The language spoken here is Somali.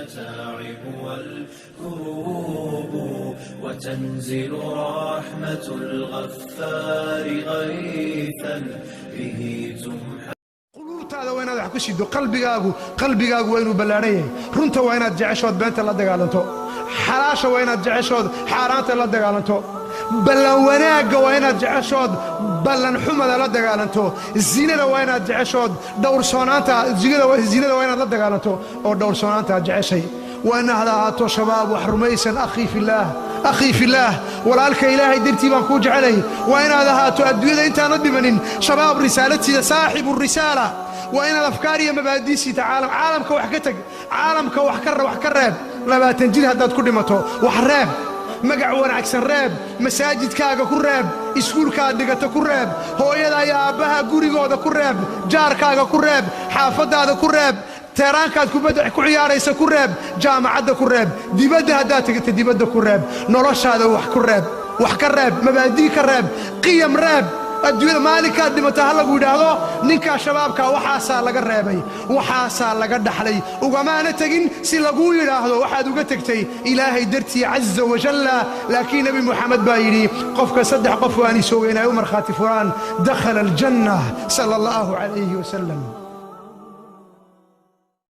المتاعب والكروب، وتنزل رحمة الغفار غيثا به تمحى. Quluubtaada waa inaad wax ku sido. Qalbigaagu waa inuu ballaadhan yahay. Runta waa inaad jeceshood beenta la dagaalanto. Xalaasha waa inaad jeceshood xaaraanta la dagaalanto. Ballan wanaagga waa inaad jeceshood ballan xumada la dagaalanto. Zinada waa inaad jeceshood dhowrsoonaanta zinada waa inaad la dagaalanto oo dhowrsoonaanta aad jeceshay. Waa inaad ahaato shabaab wax rumaysan. Akhii fillaah, akhii fillaah, walaalka Ilaahay dartii baan kuu jecelay. Waa inaad ahaato adduunyada intaanad dhimanin shabaab risaalatiida, saaxibu risaala. Waa inaad afkaar iyo mabaadii siita. Caalamka wax ka teg, caalamka wax ka reeb. 20 jir haddaad ku dhimato, wax reeb, magac wanaagsan reeb, masaajidkaaga ku reeb, iskuulkaad dhigata ku reeb, hooyada iyo aabbaha gurigooda ku reeb, jaarkaaga ku reeb, xaafaddaada ku reeb, teeraankaad kubadda ku ciyaaraysa ku reeb, jaamacadda ku reeb, dibadda haddaad tegata dibadda ku reeb. Noloshaada wax ku reeb, wax ka reeb, mabaadii ka reeb, qiyam reeb. Adduunyada maalinkaad dhimata ha lagu yidhaahdo: ninkaa shabaabka waxaasaa laga reebay, waxaasaa laga dhaxlay. Ugamaana tegin si laguu yidhaahdo waxaad uga tegtay Ilaahay dartii caza wajalla, laakiin Nebi Moxamed baa yidhi: qofka saddex qof oo aan isoogeyn ay u markhaati furaan, dakhala aljanna, sala Allahu calayhi wasalam.